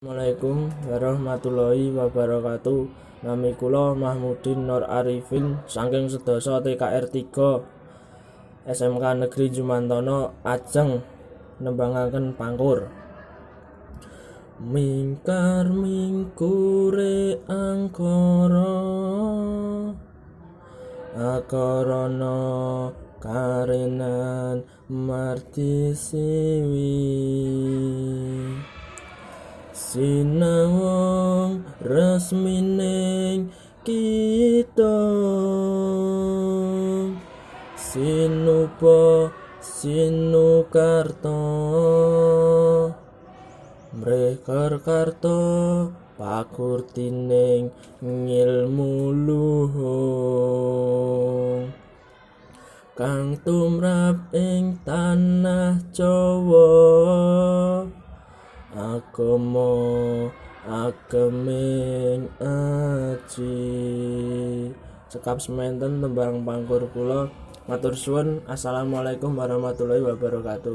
Assalamualaikum warahmatullahi wabarakatuh. Nami kula Mahmudin Nur Arifin saking sedasa TKR 3 SMK Negeri Jumantono ajeng nembangaken Pangkur. Mingkar mingkure angkara akarana karenan marti siwi sinawung resmining kita sinupa sinukarta mrih karta pakurtining ngilmu luhung kang tumrap ing tanah Jawa agama ageming aji. Cekap semanten tembang Pangkur kula. Matur suwun. Assalamualaikum warahmatullahi wabarakatuh.